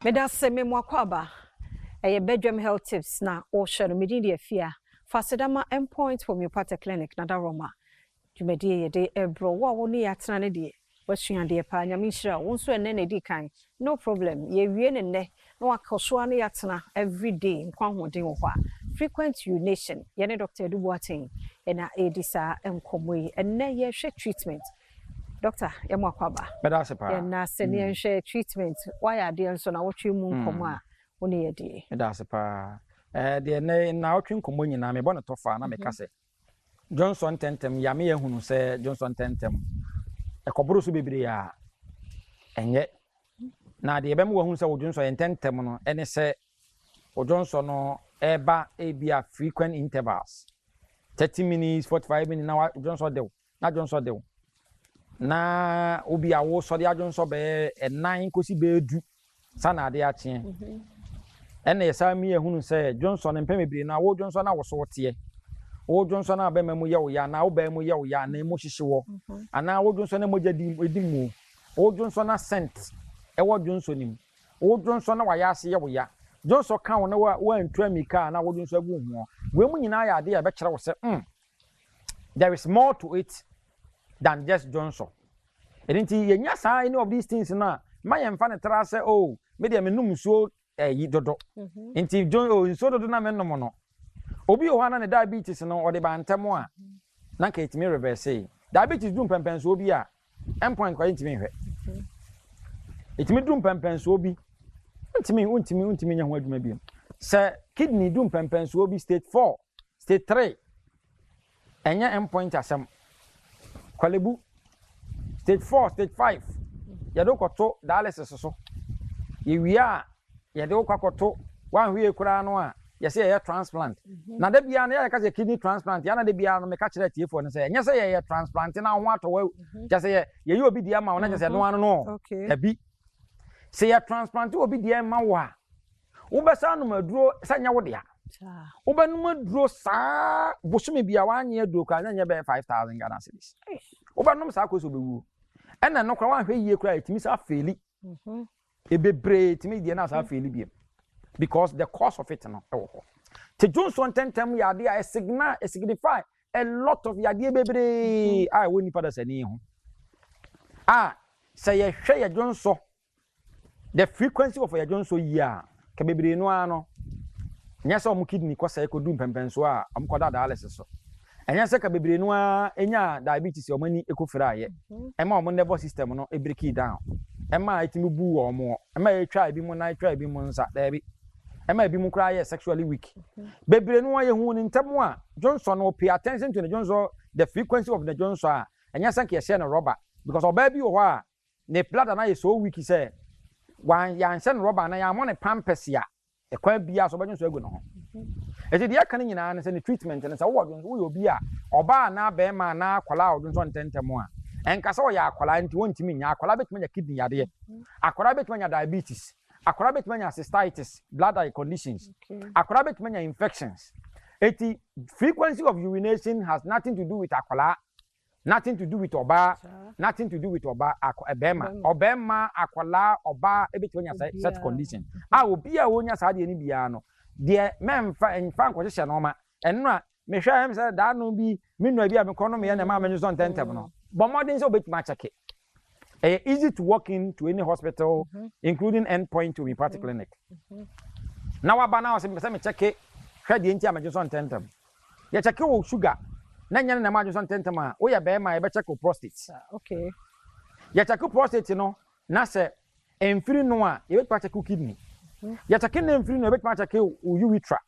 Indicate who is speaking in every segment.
Speaker 1: Meda sɛ me mo akɔ. Ɛyɛ Bedroom Health Tips na wɔhyɛ no. Medin deɛ Fia Fasedama Endpoint Homeopathic Clinic na da Roma. Dwumadie yɛde ɛbrɔ wo a wo ne yɛatena ne deɛ wasua adeɛ paa. Nyame nhyira wo nso. Ɛnnɛ na ɛdi kan, no problem. Yɛwie ne nnɛ na wakɔ so a ne yɛatena everyday. Nkwa ahoɔden wɔ hɔ a, frequent urination, yɛne Dr. Edu Boateng ɛna ɛredi saa nkɔmmɔ yi. Ɛnnɛ yɛhwɛ treatment. Doctor, yɛmo akɔ aba.
Speaker 2: Mɛda ase paa.
Speaker 1: Yɛna sɛ ne yɛnhwɛ treatment, wayɛ adeɛ nso na wotwe mu nkɔmmɔ a wo ne yɛdeɛ.
Speaker 2: Mɛda ase paa. Deɛ nnɛ na wotwe nkɔmmɔ nyinaa, mebɔ ne tɔfa na meka sɛ dwonsɔ ntɛntɛm yame, yɛhunu sɛ dwonsɔ ntɛntɛm ɛkɔboro so bebree a ɛnyɛ. Na deɛ ɛbɛma wahunu sɛ wo dwonsɔ yɛ ntɛntɛm no ɛne sɛ wo dwonsɔ no ɛba ebi a frequent intervals, 30 minutes, 45 minutes, na wa dwonsɔ dew na dwonsɔ dew na obi a wosɔre adwonsɔ bɛyɛ 4 kɔsi bɛyɛ 10 sa na ade akyeɛ. Ɛna yɛsan mi ehunu sɛ dwonsɔ no mpɛn bebree na wo dwonsɔ na woso teɛ, wo dwonsɔ na abɛma mu yɛ wo ya anaa wo bɛn mu yɛ wo ya anaa emu hyehye wɔ anaa wo dwonsɔ na mogya di edi mu, wo dwonsɔ na scent ɛwɔ dwonsɔ nim, wo dwonsɔ na wayɛ ase yɛ wo ya, dwonsɔ ka wo na wa wantu amika na wo dwonsɔ agu ho. Wei mu nyinaa yɛ adeɛ a ɛbɛkyerɛ wo sɛ there is more to it than just dwonsɔ. Ɛno nti yɛnya saa any of these things no a, ma yɛmfa ne tra sɛ, oh, me deɛ menom nsuo ɛyi dodo nti dwon o nsuo dodo na menom no. Obi wɔ hɔ a na ne diabetes no ɔde ba ntɛm a, na nka ɛtumi reverse. Diabetes du mpɛmpɛnsoɔ bi a, endpoint kɔ yɛntumi nhwɛ. Ɛtumi du mpɛmpɛnsoɔ bi, ntumi nyɛ ho adwuma bio. Sɛ kidney du mpɛmpɛnsoɔ bi, stage 4, stage 3, ɛnyɛ endpoint asɛm. Korle Bu stage 4, stage 5, yɛde wokɔto dialysis so. Yɛwie a, yɛde wokɔ akɔto wanhwie koraa no a, yɛsɛ yɛyɛ transplant. Na da biara no yɛka sɛ kidney transplant yɛana. Da biara no meka kyerɛ atiefoɔ no sɛ ɛnyɛ sɛ yɛyɛ transplant na ho atɔ wa kyɛ sɛ yɛyɛ obi deɛ ma wo na kyɛ sɛ ɛno ano no. Dabi, sɛ yɛ transplant obi deɛ ma wo a, wobɛsa nom aduro sɛ nyɛ wo dea. Wobɛnom aduro saa bosome bi a wanyɛ aduro koraa na nyɛ bɛyɛ 5,000 Ghana cedis. Wobɛnom saa kɔ sɛ wobɛwuo. Ɛna no koraa wanhwɛ yie koraa, ɛtumi saa fail. Ebebree tumi deɛ na saa fail biem because the cause of it no ɛwɔ hɔ. Te dwonsɔ ntɛntɛm yɛ adeɛ a ɛsignal, ɛsignify a lot of yadeɛ bebree a ɛwɔ nipa dasani ho a sɛ yɛhwɛ yɛ dwonsɔ, the frequency of yɛ dwonsɔ yie a, ka bebree no ara no nyɛ sɛ ɔmo kidney kɔ sɛ kɔdu mpɛmpɛnsoɔ a ɔmo kɔda dialysis so. Ɛnyɛ sɛ ka bebree no ara enya diabetes a ɔmo ani kɔ fira ayɛ ɛma ɔmo nervous system no break down, ɛma ɛtumi bu wɔn, ɛma ɛtwa ebi mu nan, ɛtwa ebi mu nsa. Daabi, ɛma ebi mu koraa yɛ sexually weak. Bebree no ara yɛhu ne ntɛm a dwonsɔ no, pay attention to ne dwonsɔ, the frequency of ne dwonsɔ a, ɛnyɛ sɛ nka yɛhyɛ no rɔba, because ɔbaa bi wɔ hɔ a ne bladder no ayɛ so weak sɛ wan yɛanhyɛ no rɔba na yɛammɔ ne pampers a, ɛkwan biara so ɔbɛdwonsɔ agu ne ho. Ɛti deɛ ɛka no nyinaa ne sɛ ne treatment no, sɛ wowɔ dwonsɔ, woyɛ obi a ɔbaa anaa bɛrima anaa akwadaa a ɔdwonsɔ ntɛntɛm a, ɛnka sɛ ɔyɛ akwadaa nti wɔntumi nya. Akwadaa bɛtumi anya kidney yadeɛ, akwadaa bɛtumi anya diabetes, akwadaa bɛtumi anya cystitis, bladder conditions, akwadaa bɛtumi anya infections. Eti frequency of urination has nothing to do with akwadaa, nothing to do with ɔbaa, nothing to do with ɔbaa akɔ ɛbɛrima, ɔbɛrima, akwadaa, ɔbaa ebɛtumi anya such condition a. Obi a wonya saa adeɛ no biara no deɛ, mɛnfa nfa nkɔhyehyɛ nneɛma. Ɛno a mehwɛ ɛm sɛ daano bi me nua bi a mekɔ no meyɛ ne maa me nso ntɛntɛm no, bɔ mmɔden sɛ wobɛtumi akyɛke. Ɛyɛ easy to walk in to any hospital, including Endpoint Homeopathic Clinic, na waba na ɔsɛ sɛ mekyɛke hwɛ deɛ nti a megye so ntɛntɛm. Yɛkyɛke wo sugar na nyɛ no na ɛma adwo so ntɛntɛm a, woyɛ bɛrima a, yɛbɛkyɛke wo prostate. Yɛkyɛke prostate no na sɛ mfiri no a, yɛbɛtumi akyɛke wo kidney. Yɛkyɛke ne mfiri no, yɛbɛtumi akyɛke wo urethra,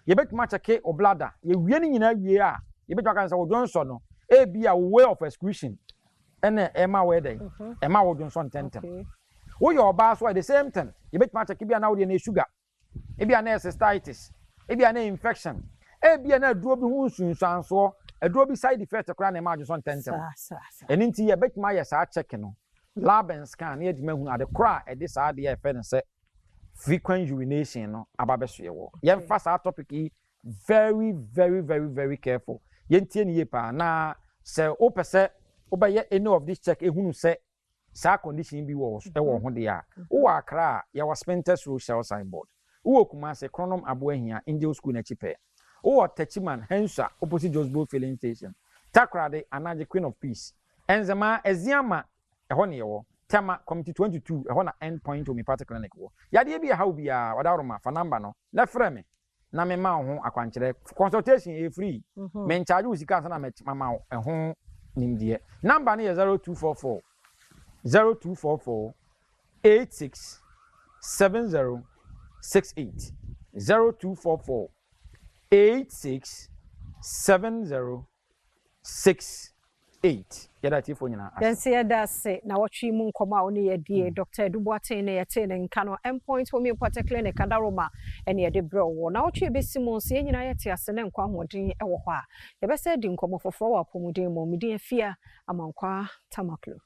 Speaker 2: yɛbɛtumi akyɛke wo bladder. Yɛwie no nyinaa wie a, yɛbɛtumi aka sɛ wo dwonsɔ no ebi a wo way of excretion ɛna ɛma wo ɛdɛn, ɛma wo dwonsɔ ntɛntɛm. Woyɛ ɔbaa so a, the same thing, yɛbɛtumi akyɛke bi a na wodeɛ no yɛ sugar, ebi a na yɛ cystitis, ebi a na yɛ infection, ebi a na aduro bi ho nsunsuansoɔ, aduro bi side effect koraa na ɛma adwonsɔ ntɛntɛm. Ɛno nti yɛbɛtumi ayɛ saa check no, lab and scan, na yɛtumi ahunu ade korɔ a ɛde saa adeɛ a yɛfrɛ no sɛ frequent urination no aba bɛsoɛ wɔ. Yɛmfa saa topic yi very very very very careful. Yɛntie ne yie paa. Na sɛ wopɛ sɛ wobɛyɛ any of this check ehunu sɛ Saa condition bi wɔ ɛwɔ ho deɛ a, wowɔ Accra a, yɛwɔ Spintex Road, Shell signboard. Wowɔ Kumase, Kronom Aboahia, Angel School n'akyi pɛ. Wowɔ Techiman, Hensa, opposite Josbo Filling Station. Takoradi, Anagye, Queen of Peace. Nzema, Eziama, ɛhɔ ne yɛwɔ. Tema, Community 22, ɛhɔ na End Point Homeopathic Clinic wɔ. Yadeɛ bi ɛha wo biara, ɔdaworoma, fa number no na frɛ me na mema wo ho akwankyerɛ. Consultation ɛyɛ free. Mencharge wo sika ansa na mama wo ɛho nimdeɛ. Number no yɛ 0244 0244 86 70 68, 0244 86 70 68. Yɛda atiefoɔ nyinaa ase.
Speaker 1: Yɛnsi yɛda ase na wɔtwe mu nkɔmɔ a wɔne yɛdie. Dr Edu Boateng ne yɛtee ne nka no, Endpoint Homeopathic Clinic Adaroma ɛne yɛde brɛ wɔ na wɔtwe bɛsi mu nso. Yɛn nyinaa yɛte ase ne nkwa, ahoɔden ɛwɔ hɔ a, yɛbɛsɛ di nkɔmɔ foforɔ wɔ apɔmuden mu. Medin Afia Amankwa Tamaklo.